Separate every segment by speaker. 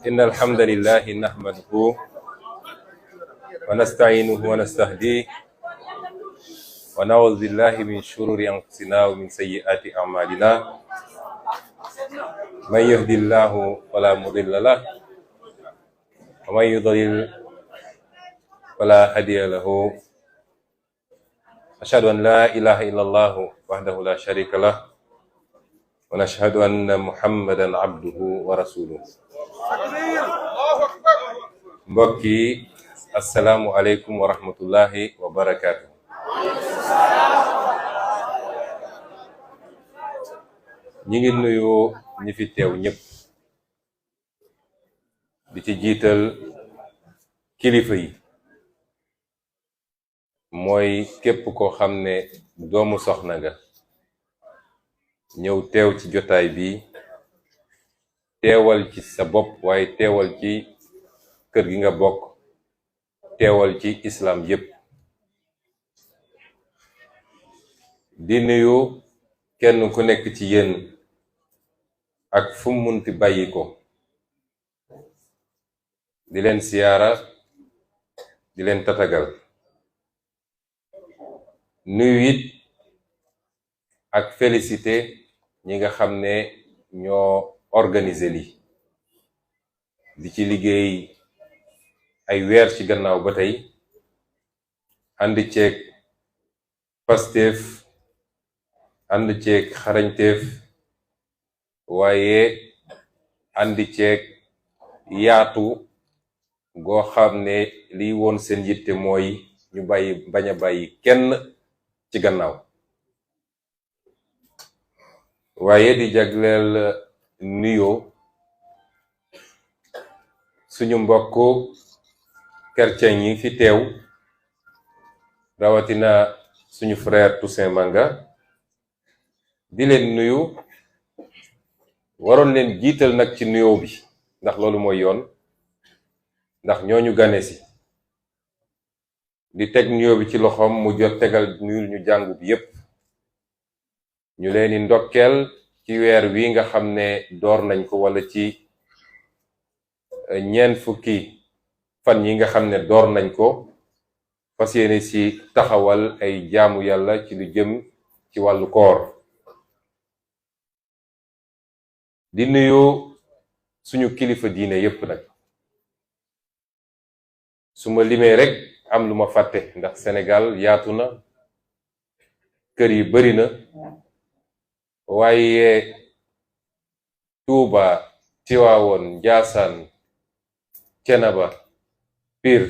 Speaker 1: إن الحمد لله نحمده ونستعينه ونستهديه ونعوذ بالله من شرور أنفسنا ومن سيئات أعمالنا من يهدي الله فلا مضل له ومن يضلل فلا هادي له أشهد أن لا إله إلا الله وحده لا شريك له ونشهد أن محمدا عبده ورسوله. mbokk yi assalaamu aleykum wa rahmatullahi wa barakaatu. ñi ngi nuyu ñi fi teew ñëpp di ci jiital kilifa yi mooy képp koo xam ne doomu soxna nga ñëw teew ci jotaay bi teewal ci sa bopp waaye teewal ci kër gi nga bokk teewal ci islam yépp. di nuyu kenn ku nekk ci yéen ak fu munti bàyyi ko di leen siyaara di leen tatagal nuyu it ak félicité ñi nga xam ne ñoo organiser li di ci liggéey ay weer ci gannaaw ba tey ànd ceeg Pastef ànd ceeg xarañteef waaye ànd ceeg yaatu goo xam ne liy woon seen yitte mooy ñu bañ a bàyyi kenn ci gannaaw. waaye di jagleel nuyoo suñu mbokk chrétien yi fi teew rawatina suñu frère Toussaint Manga di leen nuyu waroon leen jiital nag ci nuyoo bi ndax loolu mooy yoon ndax ñooñu gane si di teg nuyoo bi ci loxoom mu jot tegal nuyul ñu jàngu bi yépp ñu leen di ndokkeel ci weer wi nga xam ne door nañ ko wala ci ñeent fukki fan yi nga xam ne door nañ ko fas yéene ci taxawal ay jaamu yàlla ci lu jëm ci wàllu koor. di nuyu suñu kilifa diine yépp nag su ma limee rek am lu ma fàtte ndax Sénégal yaatu na kër yi bari na waaye Tuuba Tiwaawoon Njaasaan Cenaba Pire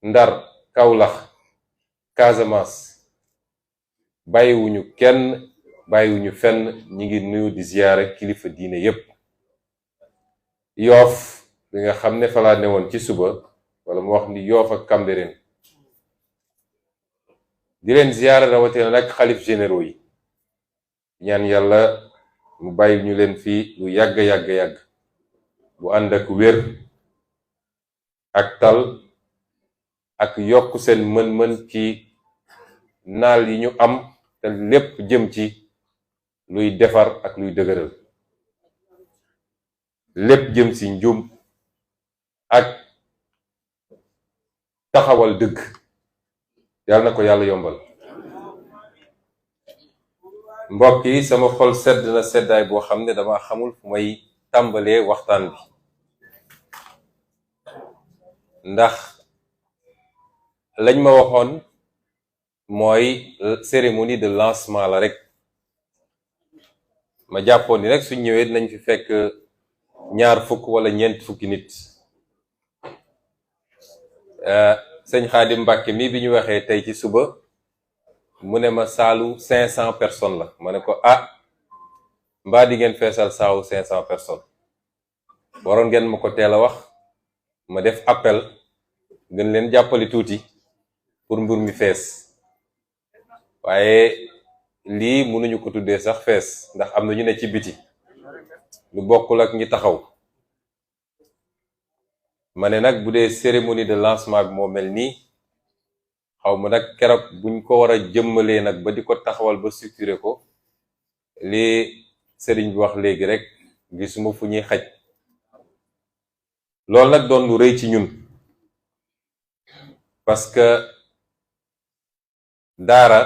Speaker 1: Ndar Kawlax Casamance bàyyiwuñu kenn bàyyiwuñu fenn ñi ngi nuyu di ziyaare kilifa diine yépp. Yoof bi nga xam ne falaa newoon ci suba wala mu wax ni Yoof ak Cambérène di leen ziyaare rawatina nag xalif généraux yi ñaan yàlla mu bàyyi ñu leen fii lu yàgg bu ànd ak wér ak tal ak yokk seen mën-mën ci naal yi ñu am te lépp jëm ci luy defar ak luy dëgëral lépp jëm ci njum ak taxawal dëgg yàlla na ko yàlla yombal. mbokk yi sama xol sedd na seddaay boo xam ne dama xamul fu may tàmbalee waxtaan bi ndax lañ ma waxoon mooy cérémonie de lancement la rek ma jàppoon ni rek suñ ñëwee dinañ fi fekk ñaar fukk wala ñeent fukki nit. sëñ Xaadim Mbàkke mi bi ñu waxee tey ci suba mu ne ma saalu 500 personnes la ma ne ko mbaa di ngeen feesal saalu 500 personnes waroon ngeen ma ko teel a wax ma def appel gën leen jàppali tuuti pour mbir mi fees waaye lii mënuñu ko tuddee sax fees ndax am na ñu ne ci biti lu bokkul ak ñi taxaw. ma ne nag bu dee cérémonie de lancement bi moo mel nii xaw ma nag keroog buñ ko war a jëmmalee nag ba di ko taxawal ba structuré ko li sëriñ bi wax léegi rek gisuma fu ñuy xaj loolu nag doon lu rëy ci ñun parce que daara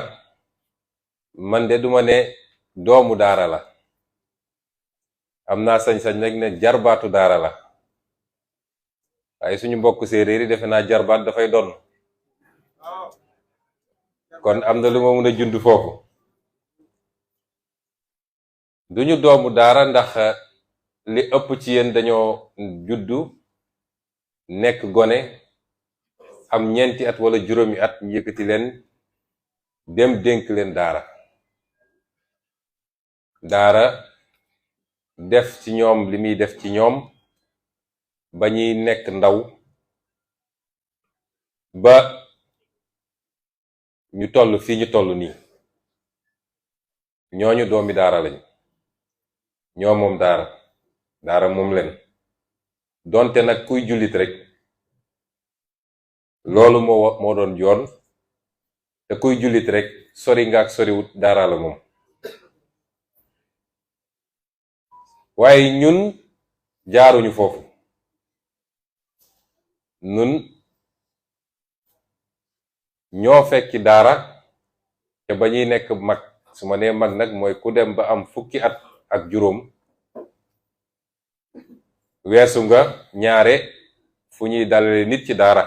Speaker 1: man de duma ne doomu daara la am naa sañ-sañ nag ne jarbaatu daara la waaye suñu mbokk séeréer yi defe naa jarbaat dafay doon kon am na lu ma mën a jund foofu duñu doomu daara ndax li ëpp ci yéen dañoo juddu nekk gone am 4 at wala juróomi at ñu yëkkati leen dem dénk leen daara def ci ñoom li muy def ci ñoom ba ñuy nekk ndaw ba ñu toll fii ñu toll nii ñooñu doomi daara lañu ñoo moom daara moom leen donte nag kuy jullit rek loolu moo doon yoon te kuy jullit rek sori nga ak soriwut daara la moom waaye ñun jaaruñu foofu ñun ñoo fekki daara te ba ñuy nekk mag su ma nee mag nag mooy ku dem ba am fukki at ak juróom weesu nga ñaare fu ñuy dalale nit ci daara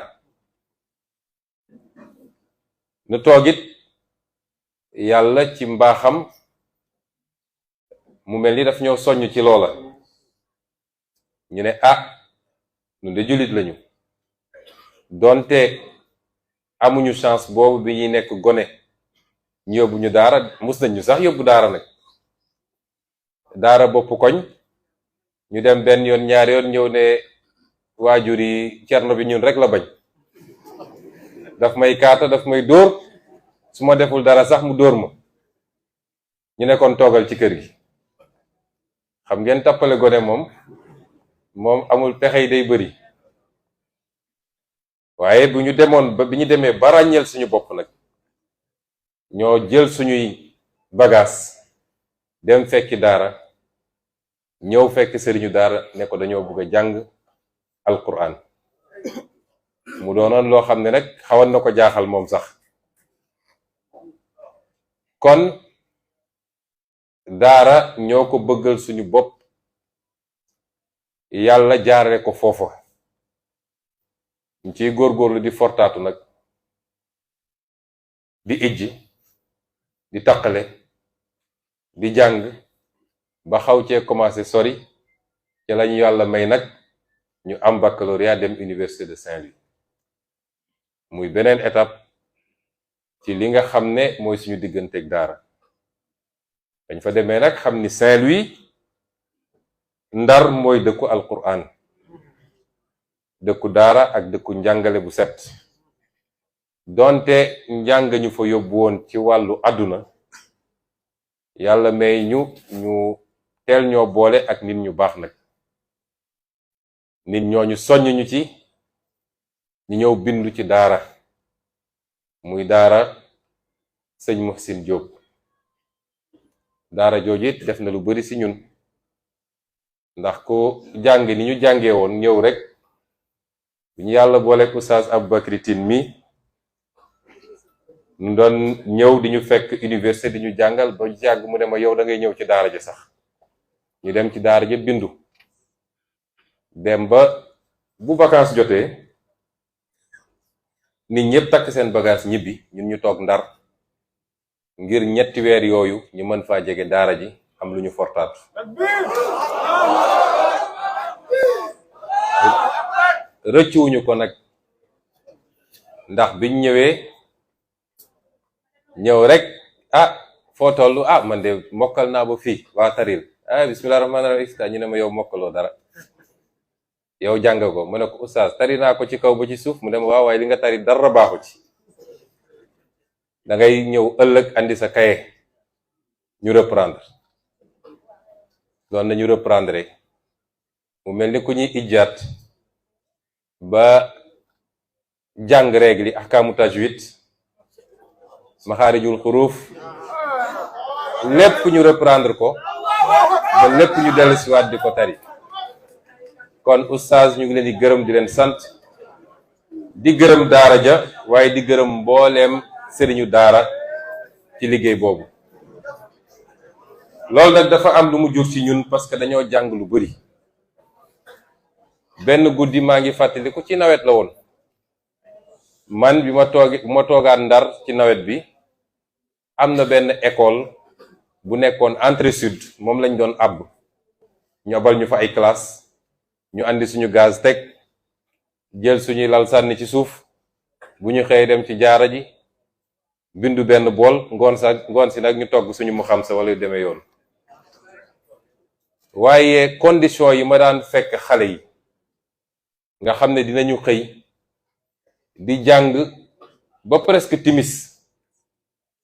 Speaker 1: nu toogit yàlla ci mbaaxam mu mel ni daf ñoo soññ ci loola ñu ne ñun de jullit lañu donte amuñu chance boobu bi ñuy nekk gone ñu yóbbu ñu daara mus nañ ñu sax yóbbu daara nag daara bopp koñ ñu dem benn yoon ñaari yoon ñëw ne waajur yi cerno bi ñun rek la bañ daf may kaata daf may dóor su ma deful dara sax mu dóor ma ñu nekkoon toogal ci kër gi xam ngeen tappale gone moom amul pexe yi day bëri waaye bu ñu demoon ba bi ñu demee ba ràññeel suñu bopp nag ñoo jël suñuy bagaas dem fekki daara ñëw fekk sëriñu daara ne ko dañoo bëgg a jàng alquran mu doonoon loo xam ne nag xawoon na ko jaaxal moom sax kon daara ñoo ko bëggal suñu bopp yàlla jaarale ko foofa ñu ciy góorgóorlu di fortaatu nag di ijji di taqale di jàng ba xaw cee commencé sori ci lañu yàlla may nag ñu am baccalauréat dem université de Saint-Louis muy beneen étape ci li nga xam ne mooy suñu digganteeg daara dañ fa demee nag xam ni Saint-Louis Ndar mooy dëkku alquran dëkku daara ak dëkku njàngale bu set donte njàng ñu fa yóbbu woon ci wàllu àdduna yàlla may ñu teel ñoo boole ak nit ñu baax nag nit ñooñu soññ ñu ci ñu ñëw bindu ci daara muy daara sëñ Muhsin Diop daara jooju it def na lu bari ci ñun ndax ko jàng ni ñu jàngee woon ñëw rek bu ñu yàlla booleek Oustaz Aboubacry Tine mi ñu doon ñëw di ñu fekk université di ñu jàngal ba jàng mu ne ma yow da ngay ñëw ci daara ji sax ñu dem ci daara ji bindu dem ba bu vacances jotee nit ñëpp takk seen bagage ñibbi ñun ñu toog Ndar ngir 3 weer yooyu ñu mën faa jege daara ji am lu ñu fortaatu rëccuwuñu ko nag ndax biñ ñëw rek foo tollu man de mokkal naa ba fii waa taril bismillah rahmaani rahim ñu ne ma yow mokkaloo dara yow jàng ko mu ne ko oustaz tari naa ko ci kaw ba ci suuf mu ne ma waaw waaye li nga tari dara baaxu ci da ngay ñëw ëllëg andi sa kaye ñu reprendre doon nañu reprendre mu mel ni ku ñuy ijjaat ba jàng règle yi ahkaamu tajwid maxaarijul xuruuf lépp ñu reprendre ko ba lépp ñu dellusiwaat di ko tari. kon oustaz ñu ngi leen di gërëm di leen sant di gërëm daara ja waaye di gërëm mbooleem sëriñu daara ci liggéey boobu. loolu nag dafa am lu mu jur ci ñun parce que dañoo jàng lu bari. benn guddi maa ngi fàttaliku ci nawet la woon man bi ma toogaat Ndar ci nawet bi am na benn école bu nekkoon entrée sud moom lañ doon àbb ñu abal ñu fa ay classe ñu andi suñu gaz teg jël suñuy lal sànni ci suuf bu ñu xëyee dem ci jaara ji bindu benn bool ngoon si nag ñu togg suñu mu xam sa wala yu demee yoon. waaye condition yi ma daan fekk xale yi nga xam ne dinañu xëy di jàng ba presque timis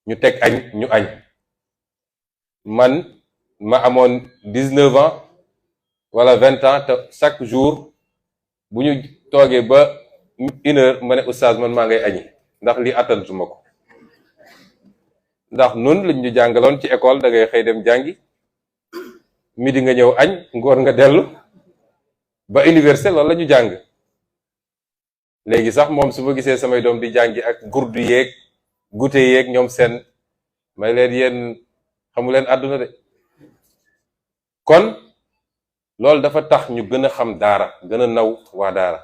Speaker 1: ñu teg añ ñu añ. man ma amoon 19 ans wala 20 ans te chaque jour bu ñu toogee ba 1 heure ma ne oustaz man maa ngay añi ndax li attantuma ko. ndax nun lañ ñu jàngaloon ci école da ngay xëy dem jàngi midi nga ñëw añ ngoon nga dellu ba université loolu la ñu jàng. léegi sax moom su ma gisee samay doom di jàngi ak gurdu yeeg goûter yeeg ñoom seen may leen yéen xamu leen àdduna de. kon loolu dafa tax ñu gën a xam daara gën a naw waa daara.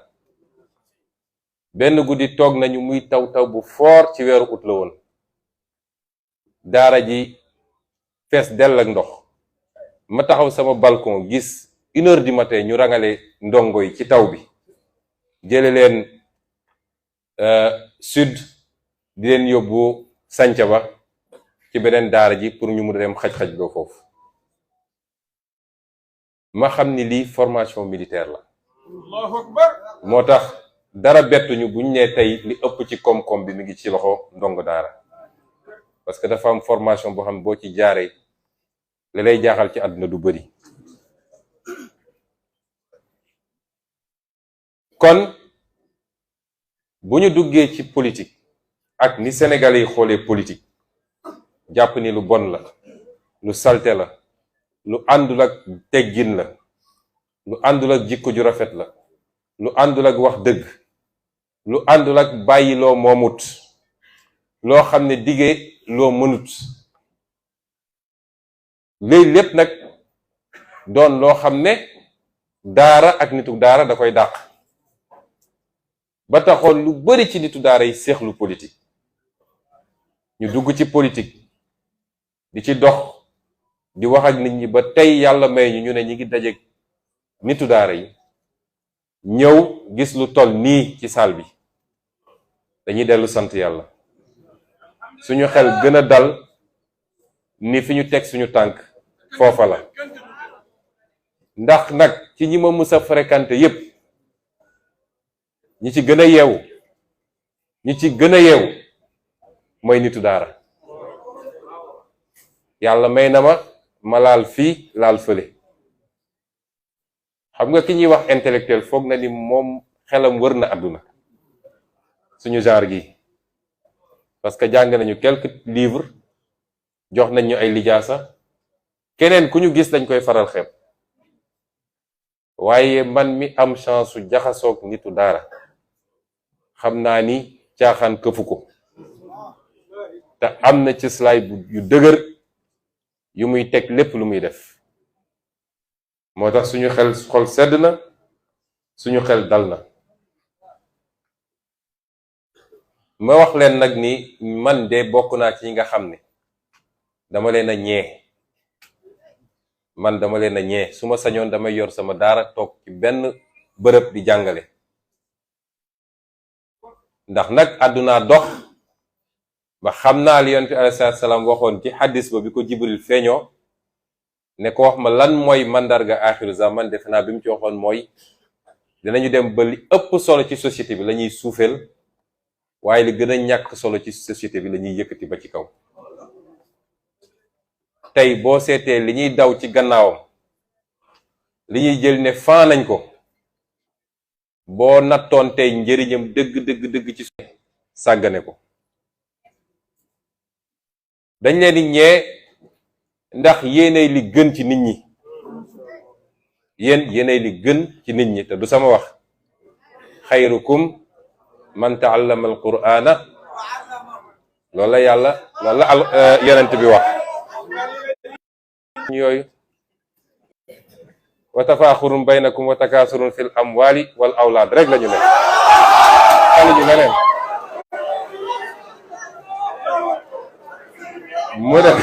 Speaker 1: benn guddi toog nañu muy taw bu fort ci weeru ut la woon daara ji fees dell ak ndox ma taxaw sama balcon gis 1 heure du matin ñu rangale ndongo yi ci taw bi jële leen sud di leen yóbbu sanca ba ci beneen daara ji pour ñu mun a dem xaj-xaj loo foofu. ma xam ni lii formation militaire la. Allahu Akbar. moo tax dara bettuñu buñ nee tey li ëpp ci koom-koom bi mi ngi ci loxo ndongo daara parce que dafa am formation boo xam boo ci jaaree li lay jaaxal ci àdduna du bari. kon bu ñu duggee ci politique ak ni Sénégalais yi xoolee politique jàpp ni lu bon la lu salte la lu àndul ak teggin la lu àndul ak jikko ju rafet la lu àndul ak wax dëgg lu àndul ak bàyyi loo moomut loo xam ne dige loo mënut léegi lépp nag doon loo xam ne daara ak nitu daara da koy dàq ba taxoon lu bari ci nitu daara yi seexlu politique ñu dugg ci politique di ci dox di wax ak nit ñi ba tey yàlla may ñu ne ñi ngi dajeek nitu daara yi ñëw gis lu toll nii ci saal bi dañuy dellu sant yàlla suñu xel gën a dal ni fi ñu teg suñu tànk foofa la ndax nag ci ñi ma mës a fréquenté yépp ñi ci gën a yeewu mooy nitu daara yàlla may na ma laal fii laal fële xam nga ki ñuy wax intellectuel foog na ni moom xelam wër na àdduna suñu genre gi parce que jàng nañu quelques livres jox nañ ñu ay lijaasa keneen ku ñu gis dañ koy faral xeeb waaye man mi am chance su jaxasoog nitu daara xam naa ni caaxaan këfu ko te am na ci slide yu dëgër yu muy teg lépp lu muy def moo tax suñu xol sedd na suñu xel dal na. ma wax leen nag ni man de bokk naa ci ñi nga xam ne dama leen a ñee su ma sañoon damay yor sama daara toog ci benn bërëb di jàngale ndax nag àdduna dox ba xam naa li yonent bi alayhi salaam waxoon ci xaddis ba bi ko Jibril feeñoo ne ko wax ma lan mooy mandarga axiru zaman defe naa bi mu ci waxoon mooy dinañu dem ba li ëpp solo ci société bi la ñuy suufeel waaye li gën a ñàkk solo ci société bi la ñuy yëkkati ba ci kaw. tey boo seetee li ñuy daw ci gannaawam li ñuy jël ne faa nañ ko boo nattoon tey njëriñam dëgg ci sàggane ko. dañ leen di ñee ndax yéenay li gën ci nit ñi, yéenay li gën ci nit ñi te du sama wax. xayrukum man taallama alqur'ana, loolu la yàlla loolu la yonent bi wax. yooyu wa tafaaxurun baynakum wa takaasurun fil amwali wal awlaad rek la ñu nekk, xale ñu leneen mu def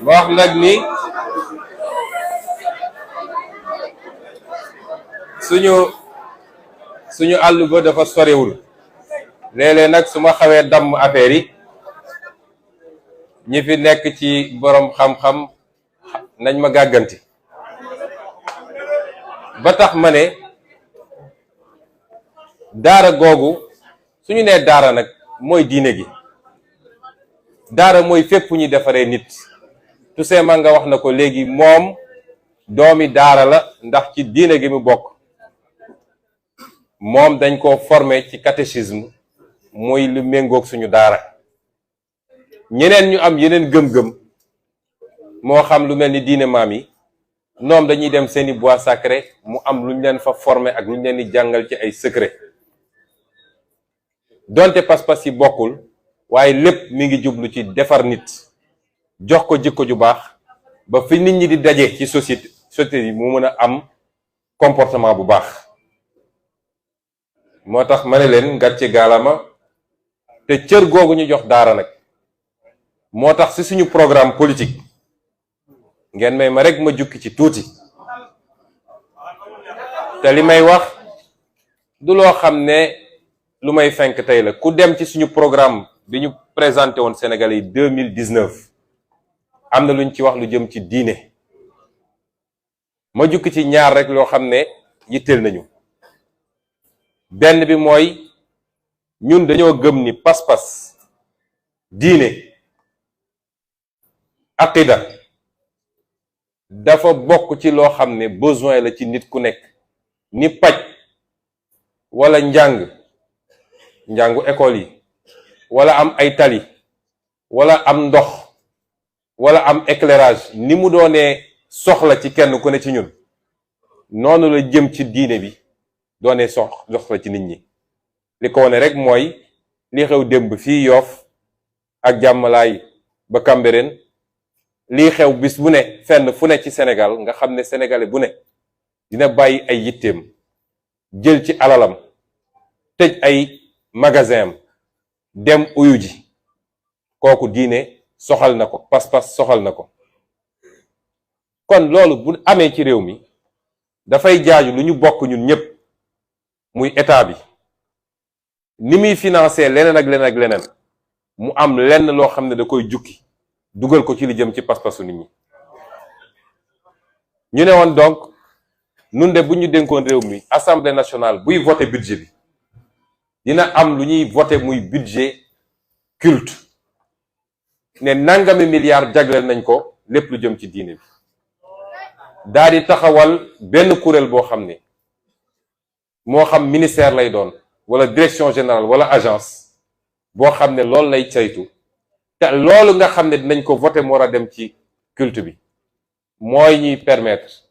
Speaker 1: ma wax nag ni suñu àll ba dafa sorewul, léeg-léeg nag su ma xawee damm affaire yi ñi fi nekk ci boroom xam-xam nañ ma gàgganti. ba tax ma ne daara googu suñu nee daara nag mooy diine gi, daara mooy fépp ñuy defaree nit. Toussaint Manga wax na ko léegi, moom doomi daara la ndax ci diine gi mu bokk. moom dañ ko formé ci catéchisme, mooy lu méngoog suñu daara. ñeneen ñu am yeneen gëm-gëm moo xam lu mel ni diine maam yi, ñoom dañuy dem seeni bois sacré mu am lu ñu leen fa formé ak lu ñu leen di jàngal ci ay secret. donte pas-pas yi bokkul, waaye lépp mi ngi jublu ci defar nit, jox ko jikko ju baax ba fi nit ñi di daje ci société yi mu mën a am comportement bu baax. moo tax ma ne leen ngàcce gaalama, te cër googu ñu jox daara nag moo tax ci suñu programme politique ngeen may ma rek ma jukki ci tuuti. te li may wax du loo xam ne lu may fenk tey la. ku dem ci suñu programme bi ñu présenté woon Sénégalais yi 2019 am na luñ ci wax lu jëm ci diine. ma jukki ci ñaar rek loo xam ne yitteel nañu. benn bi mooy ñun dañoo gëm ni pas-pas, diine, aqida dafa bokk ci loo xam ne besoin la ci nit ku nekk, ni paj wala njàngu école yi, wala am ay tali, wala am ndox, wala am éclairage, ni mu doonee soxla ci kenn ku ne ci ñun, noonu la jëm ci diine bi doonee soxla ci nit ñi. li ko wone rek mooy li xew démb fii Yoff ak Jàmmalaay ba Cambérène, lii xew bis bu ne fenn fu ne ci Sénégal, nga xam ne sénégalais bu ne dina bàyyi ay yitteem jël ci alalam tëj ay magasin am dem uyu ji. kooku diine soxal na ko, pas-pas soxal na ko. kon loolu bu amee ci réew mi dafay jaaju lu ñu bokk ñun ñëpp, muy état bi ni muy financer leneen ak leneen ak leneen, mu am lenn loo xam ne da koy jukki dugal ko ci li jëm ci pas-pasu nit ñi. ñu ne woon donc nun de bu ñu dénkoon réew mi, assemblée nationale buy voter budget bi dina am lu ñuy voter muy budget culte, ne nangami milliards jagleel nañ ko lépp lu jëm ci diine bi. daal di taxawal benn kuréel boo xam ne moo xam ministère lay doon wala direction générale wala agence boo xam ne loolu lay saytu, te loolu nga xam ne dinañ ko voter mu war a dem ci culte bi mooy ñuy permettre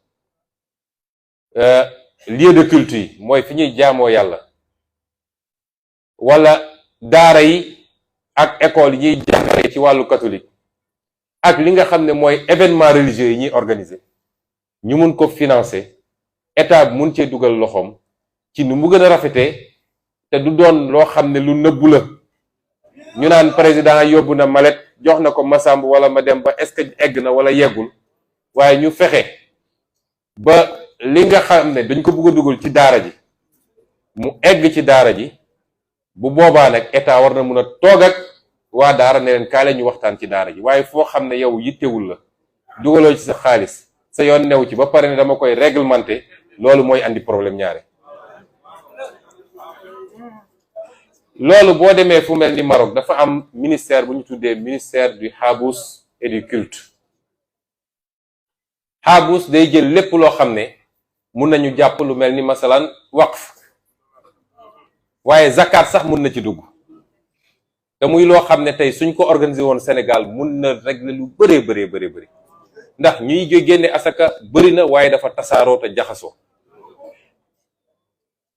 Speaker 1: lieu de culte yi, mooy fi ñuy jaamoo yàlla, wala daara yi ak école yi ñuy jàngale ci wàllu catholique, ak li nga xam ne mooy événement religieux yi ñuy organiser, ñu mun ko financer, état bi mun cee dugal loxoom ci nu mu gën a rafetee, te du doon loo xam ne lu nëbbu la. ñu naan président yóbbu na malet jox na ko Masamba wala ma dem ba, est-ce que egg na wala yeggul, waaye ñu fexe ba li nga xam ne dañ ko bëgg a dugal ci daara ji mu egg ci daara ji. bu boobaa nag état war na mun a toog ak waa daara ne leen kaale ñu waxtaan ci daara ji. waaye foo xam ne yow yittewul la, dugaloo ci sa xaalis, sa yoon new ci, ba pare ne dama koy réglementer, loolu mooy andi problème ñaare. loolu boo demee fu mel ni Maroc dafa am ministère bu ñu tuddee ministère du Habous et du culte. xaabus day jël lépp loo xam ne mun nañu jàpp lu mel ni masalan waqf, waaye zakat sax mun na ci dugg te muy loo xam ne tey suñ ko organiser woon Sénégal mun na régler lu bëree bëri ndax ñuy génne asaka bëri na waaye dafa tasaaroo te jaxasoo.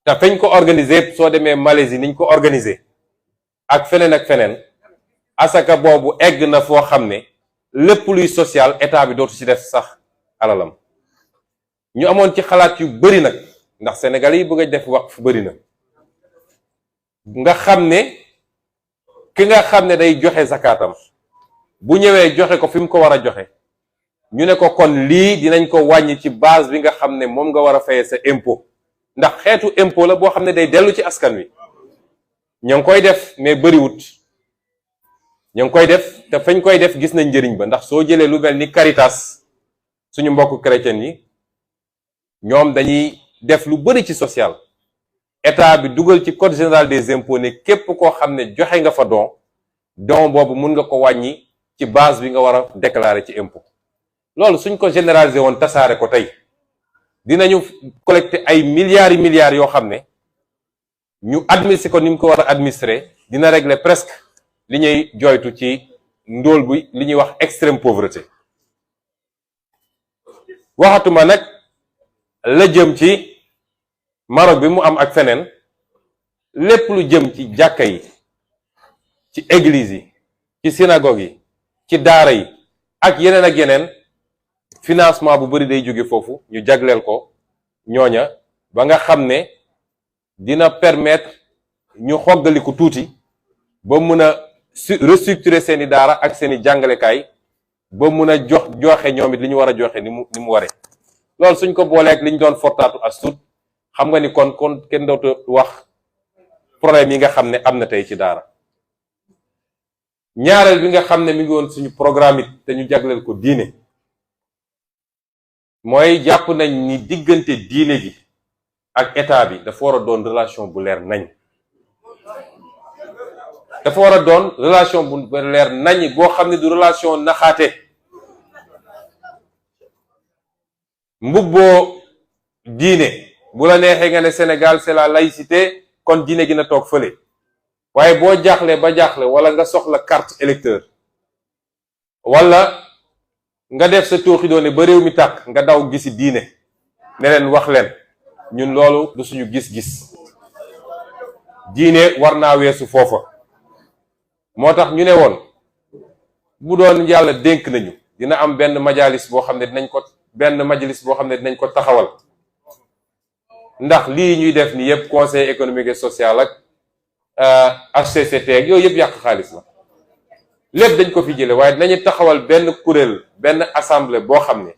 Speaker 1: te feñ ko organiser soo demee Malaisie niñ ko organiser ak feneen asaka boobu egg na foo xam ne lépp luy social état bi dootu ci def sax alalam. ñu amoon ci xalaat yu bëri nag ndax Sénégal yi bëgg a def waqf bëri na, nga xam ne ki nga xam ne day joxe zakaatam bu ñëwee joxe ko fi mu ko war a joxe, ñu ne ko kon lii dinañ ko wàññi ci base bi nga xam ne moom nga war a fayee sa impôt, ndax xeetu impôt la boo xam ne day dellu ci askan wi. ñoo ngi koy def mais bëriwut, ñoo ngi koy def te fañ koy def gis nañ njëriñ ba, ndax soo jëlee lu mel ni Caritas suñu mbokk chrétien yi ñoom dañuy def lu bëri ci social. état bi dugal ci code général des impôts ne képp koo xam ne joxe nga fa don boobu mun nga ko wàññi ci base bi nga war a déclarer ci impôt. loolu suñ ko généraliser woon tasaare ko tey dinañu collecter ay milliards yoo xam ne ñu administrer ko ni mu ko war a administrer dina régler presque li ñuy joytu ci ndóol bi li ñuy wax extrême pauvreté. waxatuma nag la jëm ci Maroc bi mu am ak feneen, lépp lu jëm ci jàkka yi, ci église yi, ci synagogue yi, ci daara yi ak yeneen financement bu bari day jóge foofu ñu jagleel ko ñooña ba nga xam ne dina permettre ñu xoggaliku tuuti ba mun a restructurer seeni daara ak seeni jàngalekaay ba mun a joxe ñoom it li ñu war a joxe ni mu waree. loolu suñ ko booleeg li ñu doon fortaatu as tuut xam nga ni kon kenn dootu wax problème yi nga xam ne am na tey ci daara. ñaareel bi nga xam ne mi ngi woon suñu programme it te ñu jagleel ko diine mooy jàpp nañ ni diggante diine gi ak état bi dafa war a doon relation bu leer nañ. dafa war a doon relation bu leer nañ boo xam ne du relation naxaate. mbubboo diine bu la neexee nga ne Sénégal c'est la laïcité kon diine gi na toog fële, waaye boo jaaxle ba jaaxle wala nga soxla carte électeur wala nga def sa tooxi doone ba réew mi tàkk nga daw gisi diine ne leen wax leen, ñun loolu du suñu gis-gis. diine war naa weesu foofa. moo tax ñu ne woon bu doon yàlla dénk nañu dina am benn majalis boo xam ne dinañ ko taxawal, ndax lii ñuy def ni yëpp conseil économique et social ak HCCT ak yooyu yëpp yàq xaalis la. lépp dañ ko fi jële waaye dinañu taxawal benn kuréel, benn assemblée boo xam ne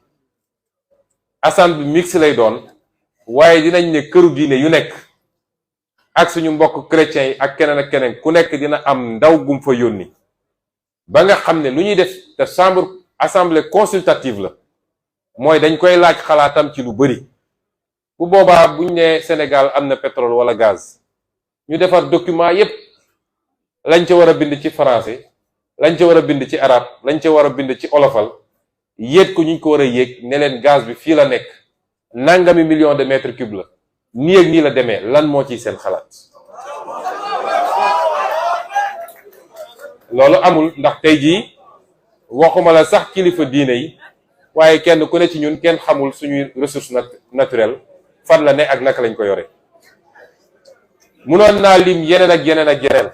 Speaker 1: assemblée mixte lay doon, waaye dinañ ne këru diine yu nekk ak suñu mbokk chrétiens yi ak keneen ku nekk dina am ndaw gum fa yónni ba nga xam ne lu ñuy def te assemblée consultative la, mooy dañ koy laaj xalaatam ci lu bari. bu boobaa buñ ne Sénégal am na pétrole wala gaz, ñu defar document yépp, lañ ca war a bind ci français, lañ ca war a bind ci arabe, lañ ca war a bind ci olofal, yéeg ko ñu ko war a yéeg ne leen gaz bi fii la nekk, nangami millions de mètres cubes la, nii ak nii la demee, lan moo ciy seen xalaat. loolu amul, ndax tey jii waxuma la sax kilifa diine yi, waaye kenn ku ne ci ñun kenn xamul suñuy ressource naturelle fan la ne ak naka lañ ko yore. munoon naa lim yeneen ak yeneen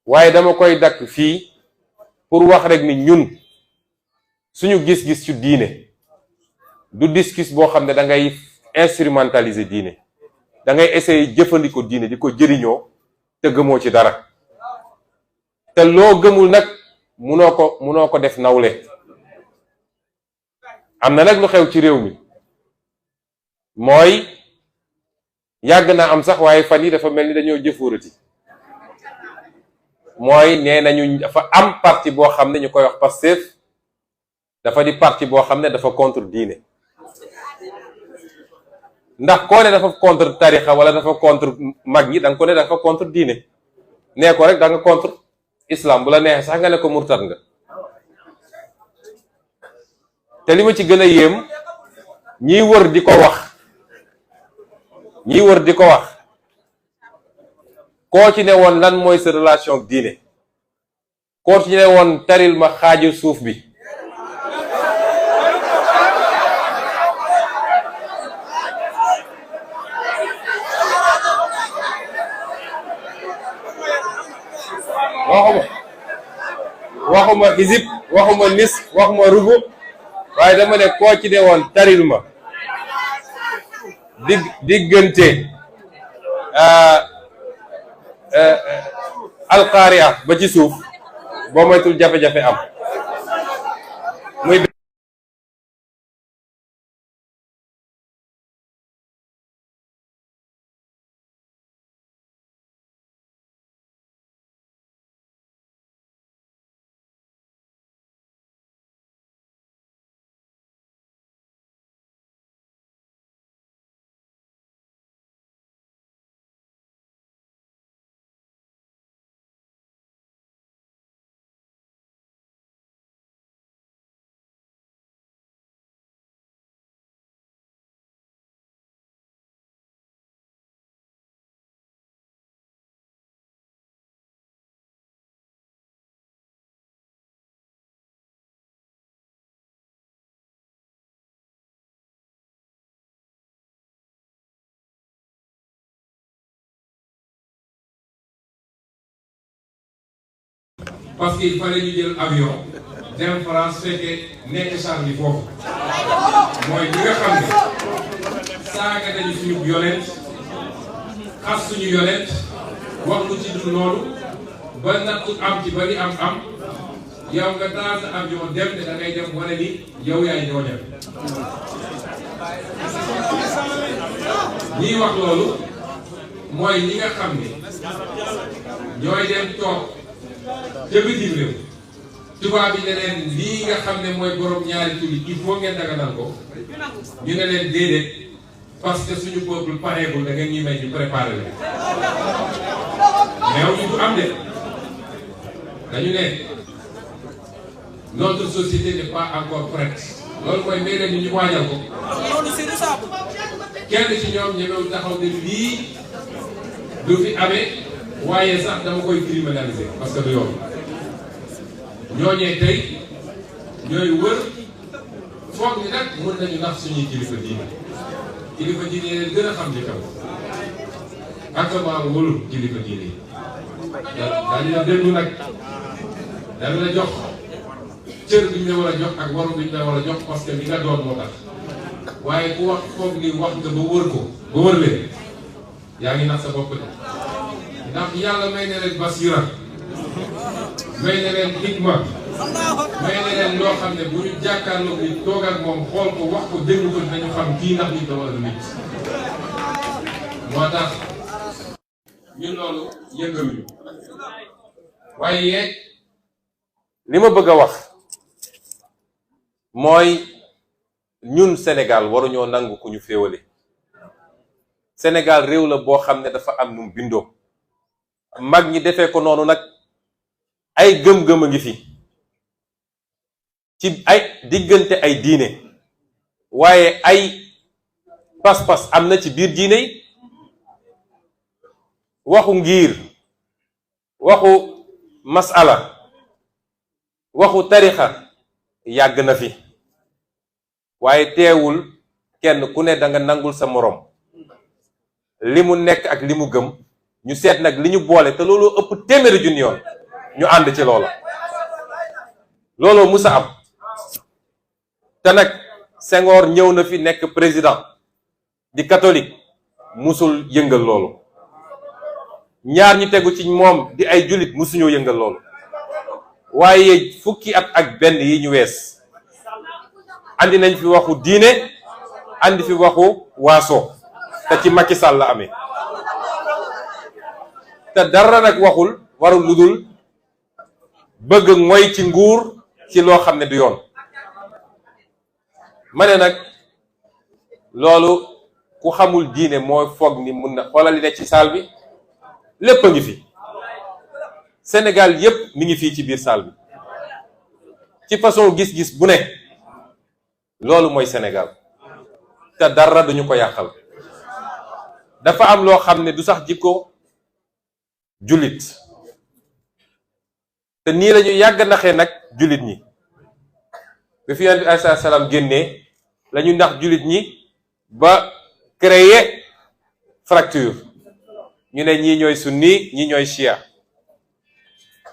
Speaker 1: waaye dama koy dakk fii pour wax rek ni ñun suñu gis-gis ci diine du discours boo xam ne da ngay instrumentaliser diine, da ngay essayer jëfandikoo diine di ko jëriñoo te gëmoo ci dara. te loo gëmul nag munoo ko def nawle. am na nag lu xew ci réew mi mooy yàgg na am sax waaye fan yi dafa mel ni dañoo jëfóorati. mooy nee nañu dafa am parti boo xam ne ñu koy wax Pastef dafa di parti boo xam ne dafa contre diine. ndax koo ne dafa contre tarixa wala dafa contre mag ñi da nga ko ne dafa contre diine, nee ko rek da nga contre islam, bu la neexee sax nga ne ko murtad nga. te li ma ci gën a yéem ñiy wër di ko wax koo ci ne woon lan mooy sa relation ak diine, koo ci ne woon taril ma xaaju suuf bi, waxuma xisib, waxuma nis, waxuma rubu, waaye dama ne koo ci ne woon taril ma diggante alqaariya ba ci suuf, boo moytul jafe-jafe am. muy
Speaker 2: parce qu'il fallait ñu jël avion dem France fekkee nekk Charlie foofu mooy ñi nga xam ne saaga nañu suñu yonent, xas suñu yonent, wax lu ci dul loolu ba nattu am ci ba li am yow nga taal sa avion dem te da ngay dem wane ni yow yaay ñooñal. ñiy wax loolu mooy ñi nga xam ne ñooy dem toog ca bitim réew tubaab bi ne leen lii nga xam ne mooy borom ñaari tuli il faut ngeen daganal ko, ñu ne leen déedéet parce que suñu peuple pareegul da ngeen ñuy may ñu préparé leen. mais ñu du am de dañu ne notre société n'est pas encore prête, loolu mooy may leen ñu waajal ko. kenn ci ñoom ñemewul taxaw ne lii du fi amee, waaye sax dama koy criminaliser parce que du yoon. ñooñee tey ñooy wër foog ni nag mën nañu nax suñuy kilifa diine leen gën a xam li xew ak maa wóolu kilifa diine yi dañu la déglu nag, dañu la jox cër bi ñu la war a jox ak waru bi ñu la war a jox parce que li nga doon moo tax. waaye ku wax foog ni wax nga ba wër ko ba wër leen yaa ngi nax sa bopp de, ndax yàlla may na leen basira, may na leen hikma, may na leen loo xam ne bu ñu jàkkaarloo ni toog ak moom xool ko wax ko déglu ko dinañu xam kii ndax nit la wala du nit. moo tax ñun loolu yëngaluñu. waaye
Speaker 1: li ma bëgg a wax mooy ñun Sénégal waruñoo nangu ku ñu féewale. Sénégal réew la boo xam ne dafa am nu mu bindoo, mag ñi defee ko noonu nag. ay gëm-gëm a ngi fi ci ay diggante ay diine, waaye ay pas-pas am na ci biir diine yi. waxu ngir, waxu masala, waxu tarixa yàgg na fi, waaye teewul kenn ku ne da nga nangul sa moroom li mu nekk ak li mu gëm, ñu seet nag li ñu boole te loolu ëpp téeméeri junni yoon ñu ànd ci loola. looloo musa am te nag Senghor ñëw na fi nekk président di catholique, musul yëngal loolu. ñaar ñi tegu ci moom di ay jullit musuñoo yëngal loolu. waaye fukki at ak benn yi ñu wees andi nañ fi waxu diine, andi fi waxu waaso, te ci Macky Sall la amee. te dara nag warul ludul bëgg mooy ci nguur ci loo xam ne du yoon. ma ne nag loolu ku xamul diine moo foog ni mun na xoolal li ne ci saal bi lépp a ngi fi. Sénégal yépp mi ngi fii ci biir saal bi ci façon gis-gis bu ne. loolu mooy Sénégal te dara duñu ko yàqal. dafa am loo xam ne du sax jikko jullit te nii lañu yàgg naxee nag jullit ñi. bi fi yonent bi alayhi salaam génnee lañu nax jullit ñi ba créer fracture. ñu ne ñii ñooy sunni ñii ñooy chia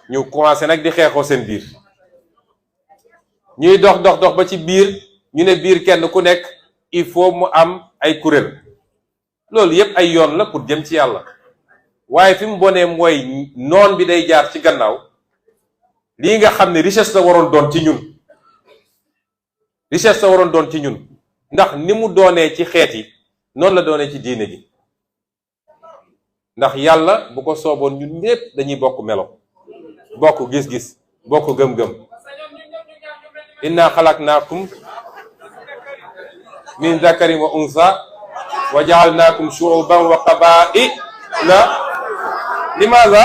Speaker 1: ñu commencé nag di xeexoo seen biir ñuy dox ba ci biir ñu ne biir kenn ku nekk il faut mu am ay kuréel. loolu yépp ay yoon la pour jëm ci yàlla waaye fi mu bonee mooy noon bi day jaar ci gannaaw lii nga xam ne richesse la waroon doon ci ñun ndax ni mu doonee ci xeet yi noonu la doonee ci diine gi. ndax yàlla bu ko sooboon ñun ñépp dañuy bokk melo bokk gis-gis bokk gëm-gëm. inna xalaqnaakum min zakarin wa unsa wa ja'alnaakum shu'uban wa qabaa'ila limaza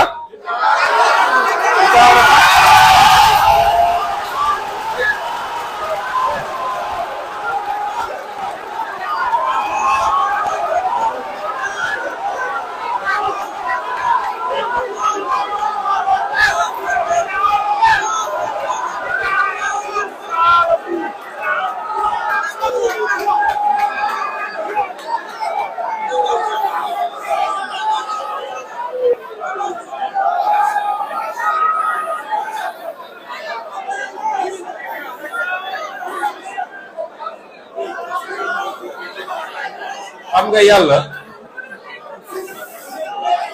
Speaker 1: xam nga yàlla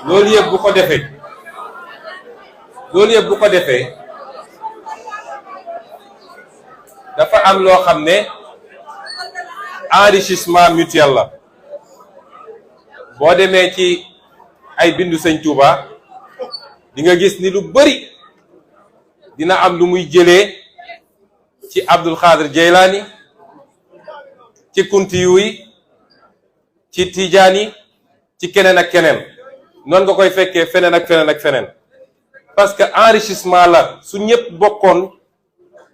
Speaker 1: loolu yëpp bu ko defee dafa am loo xam ne enrichissement mutuel la. boo demee ci ay bindu Sëñ Tuuba di nga gis ni lu bari dina am lu muy jëlee ci Abdul Xaadir Jeylaani ci Kuntiyu yi ci Tijaani ci keneen ak keneen noonu nga koy fekkee feneen ak feneen parce que enrichissement la su ñëpp bokkoon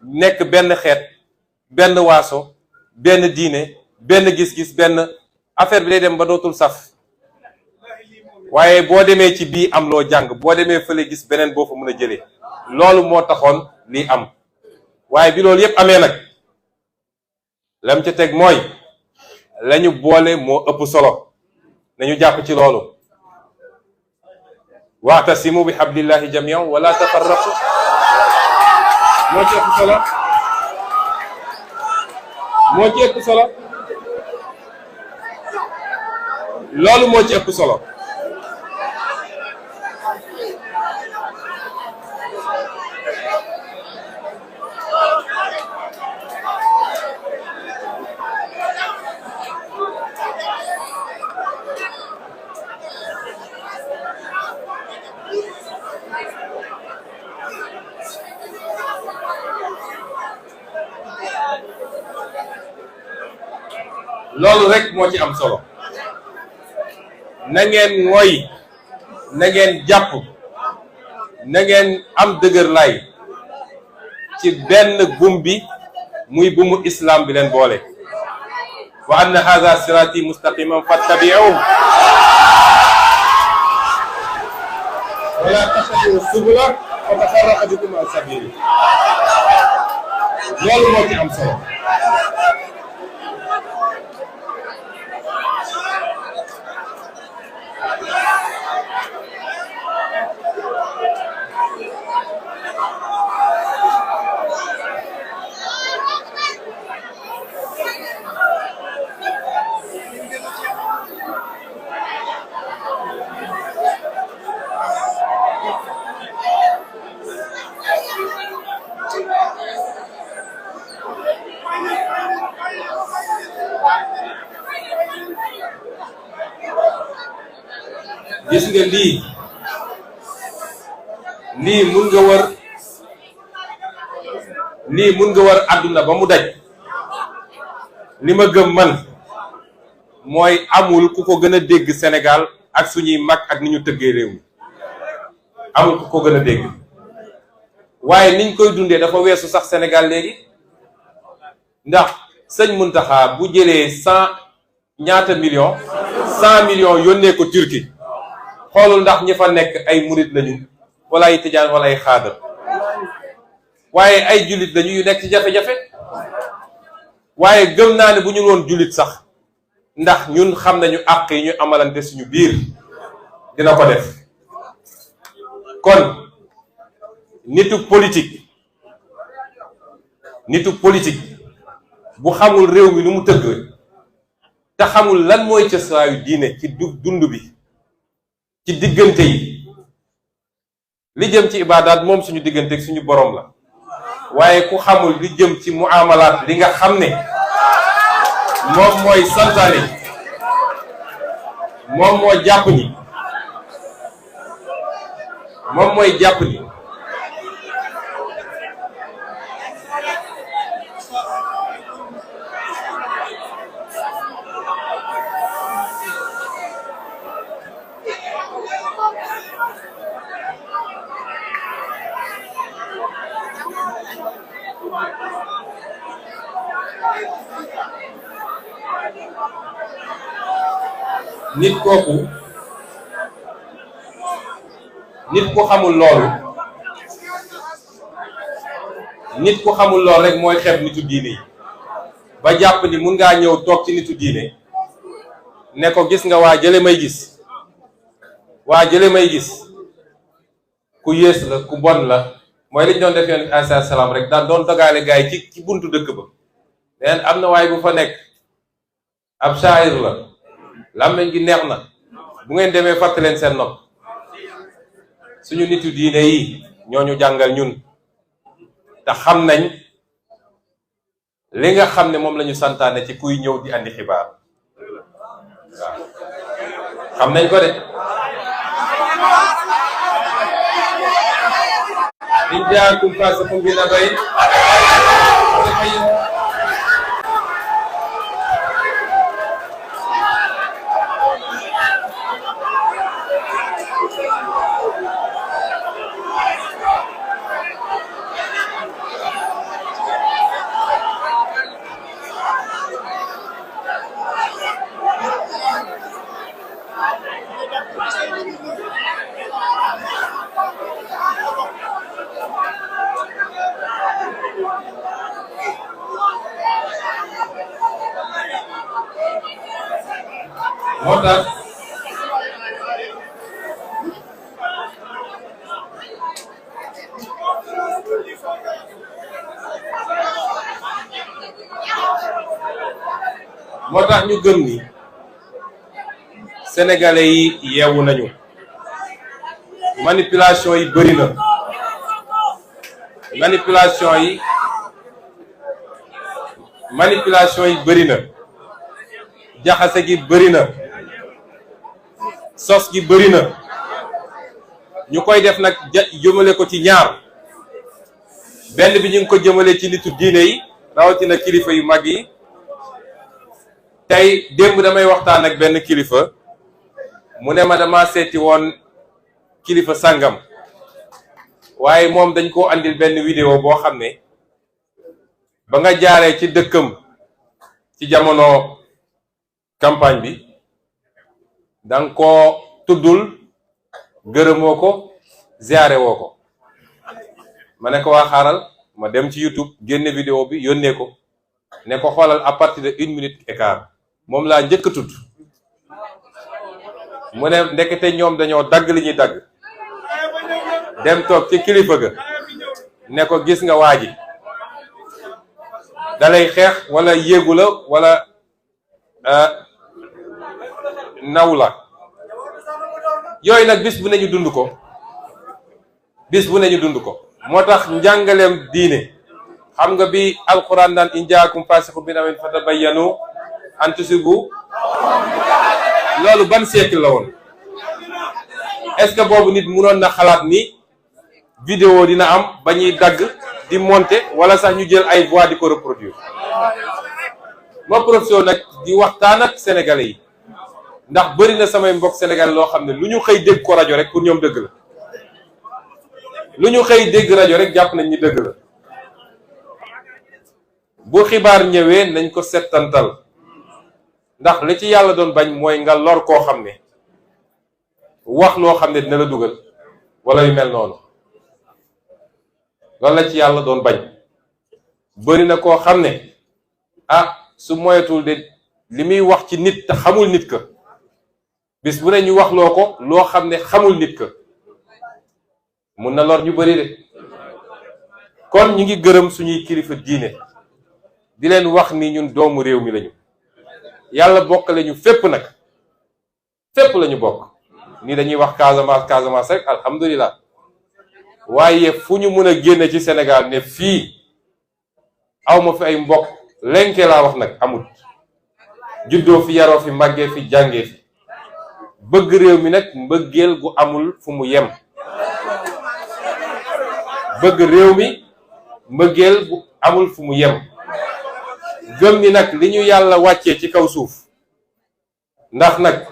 Speaker 1: nekk benn xeet benn waaso benn diine benn gis-gis benn affaire bi day dem ba dootul saf waaye boo demee ci bii am loo jàng boo demee fële gis beneen boo fa mën a jëlee loolu moo taxoon lii am waaye bi loolu yépp amee nag lam ca teg mooy lañu boole moo ëpp solo nañu jàpp ci loolu wa'tasimu bi hablillahi jami'an wala tafarraqu moo ci ëpp solo loolu moo ci ëpp solo loolu rek moo ci am solo na ngeen mooy na ngeen jàpp na ngeen am dëgër lay ci benn buum bi muy buumu islam bi leen boole wa anna hadha sirati mustaqiman fattabi'uhu wala tattabi'u subula fa tafarraqa bikum an sabili loolu moo ci am solo gis nga lii mun nga wër àdduna ba mu daj li ma gëm man mooy amul ku ko gën a dégg Sénégal ak suñuy mag ak ni ñu tëggee réew mi amul ku ko gën a dégg waaye niñ koy dundee dafa weesu sax Sénégal léegi ndax sëñ Muntaxa bu jëlee ñaata millions 100 millions yónnee ko Turquie xoolul ndax ñi fa nekk ay murit lañu wala ay tijaan wala ay xaadar waaye ay jullit lañu yu nekk ci jafe-jafe. waaye gëm naa ne bu ñu woon jullit sax ndax ñun xam nañu àq yi ñu amalante suñu biir dina ko def. kon nitu politique bu xamul réew mi nu mu tëgg te xamul lan mooy cëslaayu diine ci dund bi ci diggante yi li jëm ci ibaadaat moom suñu diggante ak suñu borom la waaye ku xamul li jëm ci muamalaat li nga xam ne moom mooy santaane moom mooy jàpp ni nit ku xamul loolu rek mooy xeeb nitu diine yi ba jàpp ni mun ngaa ñëw toog ci nitu diine ne ko gis nga waa jële may gis ku yées la ku bon la mooy li ñu doon def yoon alayhi salaam rek daan doon dogaale gars yi ci buntu dëkk ba neen am na waay bu fa nekk ab shaayir la làmmiñ gi neex na bu ngeen demee fàtte leen seen nopp. suñu nitu diine yi ñooñu jàngal ñun te xam nañ li nga xam ne moom la ñu santaane ci kuy ñëw di andi xibaar waaw xam nañ ko de in jaakum faasiqun bi naba'in moo tax ñu gëm ni sénégalais yi yeewu nañu manipulation yi bëri na manipulation yi bëri na jaxase gi bëri na sos gi bëri na ñu koy def nag jëmale ko ci ñaar benn bi ñu ngi ko jëmale ci nitu diine yi rawatina kilifa yu mag yi. tey démb damay waxtaan ak benn kilifa mu ne ma dama seeti woon kilifa sàngam waaye moom dañ koo andil benn vidéo boo xam ne ba nga jaaree ci dëkkam ci jamono campagne bi danga ko tuddul gërëmoo ko ziyaare woo ko ma ne ko waa xaaral ma dem ci YouTube génne vidéo bi yónnee ko ne ko xoolal à partir de 1 minute et quart moom laa njëkk a tudd mu ne ndekete ñoom dañoo dagg li ñuy dagg dem toog ci kilifa ga ne ko gis nga waa ji dalay xeex wala yéegu la wala naw la yooyu nag bis bu ne ñu dund ko moo tax njàngaleem diine xam nga bi alquran naan in jaakum faasiqun bi naba'in fatabayyanu an tusibu loolu ban siècle la woon est-ce que boobu nit mënoon na xalaat ni vidéo dina am ba ñuy dagg di monter wala sax ñu jël ay voix di ko reproduire ma profession nag di waxtaan ak sénégalais yi ndax bëri na samay mbokk sénégalais loo xam ne lu ñu xëy dégg ko rajo rek pour ñoom dëgg la lu ñu xëy dégg rajo rek jàpp nañ ni dëgg la bu xibaar ñëwee nañ ko settantal ndax li ci yàlla doon bañ mooy nga lor koo xam ne wax loo xam ne dina la dugal wala yu mel noonu loolu la ci yàlla doon bañ. bëri na koo xam ne su moyetul de li muy wax ci nit te xamul nit ka bis bu ne ñu wax loo ko loo xam ne xamul nit ka mun na lor ñu bëri de. kon ñu ngi gërëm suñuy kilifa diine di leen wax ni ñun doomu réew mi lañu yàlla bokkale ñu fépp nag fépp lañu bokk ni dañuy wax Casamance rek alhamdulilah waaye fu ñu mën a génne ci Sénégal ne fii awma fi ay mbokk lenke laa wax nag amul juddoo fi yaroo fi màggee fi jàngee fi bëgg réew mi nag mbëggeel gu amul fu mu yem bëgg réew mi mbëggeel gu amul fu mu yem gëm ni nag li ñu yàlla wàccee ci kaw suuf ndax nag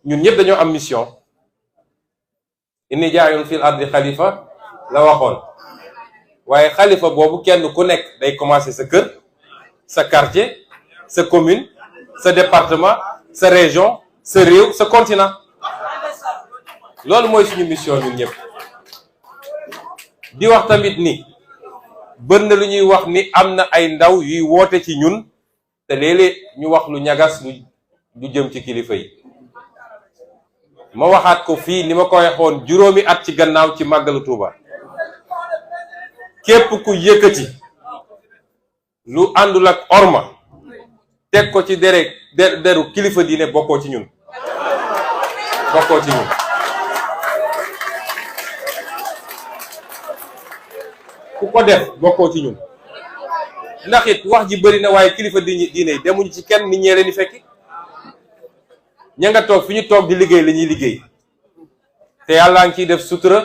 Speaker 1: ñun ñëpp dañoo am mission inni jaayun fil ardi xalifa la waxoon waaye xalifa boobu kenn ku nekk day commencer sa kër sa quartier sa commune sa département sa région sa réew sa continent loolu mooy suñu mission ñun ñëpp di wax tamit ni bër na lu ñuy wax ni am na ay ndaw yuy woote ci ñun te léeg-léeg ñu wax lu ñagas lu jëm ci kilifa yi ma waxaat ko fii ni ma ko waxoon juróomi at ci gannaaw ci màggalu Tuuba képp ku yëkkati lu àndul ak orma teg ko ci deru kilifa diine bokkoo ci ñun ku ko def bokkoo ci ñun ndax it wax ji bëri na waaye kilifa diine yi demuñu ci kenn nit ñee leen di fekki ña nga toog fi ñu toog di liggéey la ñuy liggéey te yàllaa ngi ciy def sutura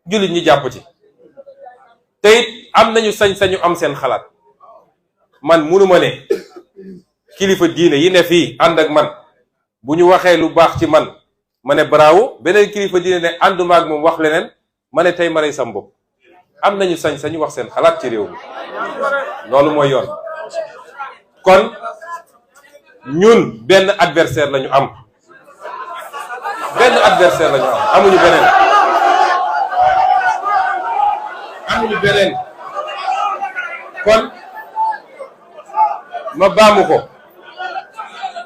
Speaker 1: jullit ñi jàpp ci te it am nañu sañ-sañu am seen xalaat man munuma ne kilifa diine yi ne fii ànd ak man bu ñu waxee lu baax ci man ma ne bravo beneen kilifa diine ne ànduma ak moom wax leneen ma ne tey ma rey sam bopp am nañu sañ-sañu wax seen xalaat ci réew mi loolu mooy yoon kon ñun benn adversaire lañu am amuñu beneen kon ma baamu ko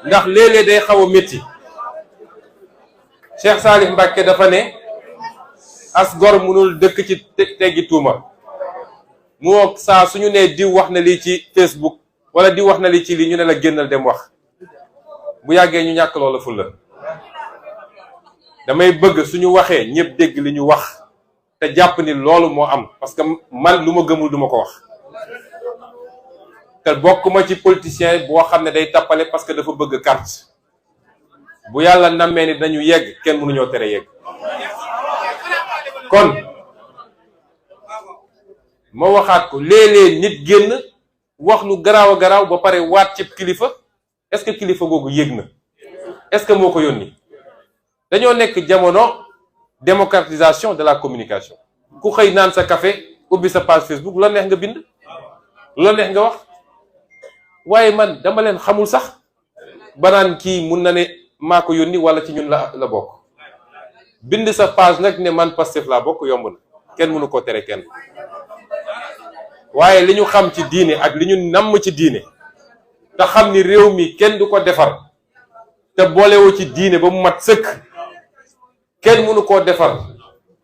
Speaker 1: ndax léeg-léeg day xaw a métti Cheikh Salif Mbacké dafa ne as gor mënul dëkk ci teggi tuuma moo saa suñu nee diw wax na lii ci Facebook wala diw wax na lii ci lii ñu ne la génnal dem wax bu yàggee ñu ñàkk loola fulla damay bëgg suñu waxee ñëpp dégg li ñu wax te jàpp ni loolu moo am parce que man lu ma gëmul duma ko wax te bokkuma ci politicien boo xam ne day tappale parce que dafa bëgg carte bu yàlla nammee ni dañu yegg kenn mënuñoo tere yegg kon ma waxaat ko léeg-léeg nit génn wax lu garaaw a garaaw ba pare waat ci kilifa est-ce que kilifa googu yëg na est-ce que moo ko yónni dañoo nekk jamono démocratisation de la communication ku xëy naan sa café ubbi sa page Facebook lu la neex nga bind lu la neex nga wax waaye man dama leen xamul sax banaan kii mun na ne maa ko yónni wala ci ñun la bokk bind sa page nag ne man Pastef laa bokk yomb na kenn mënu ko tere kenn waaye li ñu xam ci diine ak li ñu namm ci diine te xam ni réew mi kenn du ko defar te boolewoo ci diine ba mu mat sëkk kenn mënu koo defar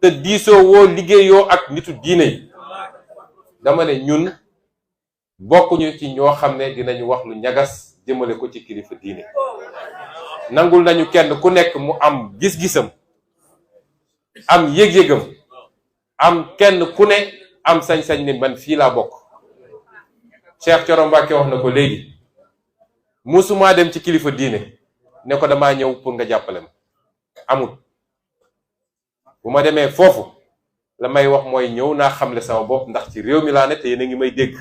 Speaker 1: te diisoo woo liggéeyoo ak nitu diine yi dama ne ñun bokkuñu ci ñoo xam ne dinañu wax lu ñagas jëmale ko ci kilifa diine nangul nañu kenn ku nekk mu am gis-gisam am yëg-yëgam am kenn ku ne am sañ-sañ ne man fii laa bokk Cheikh Thioro Mbacké wax na ko léegi musuma dem ci kilifa diine ne ko damaa ñëw pour nga jàppale ma amul bu ma demee foofu la may wax mooy ñëw naa xamle sama bopp ndax ci réew mi laa ne te yéen a ngi may dégg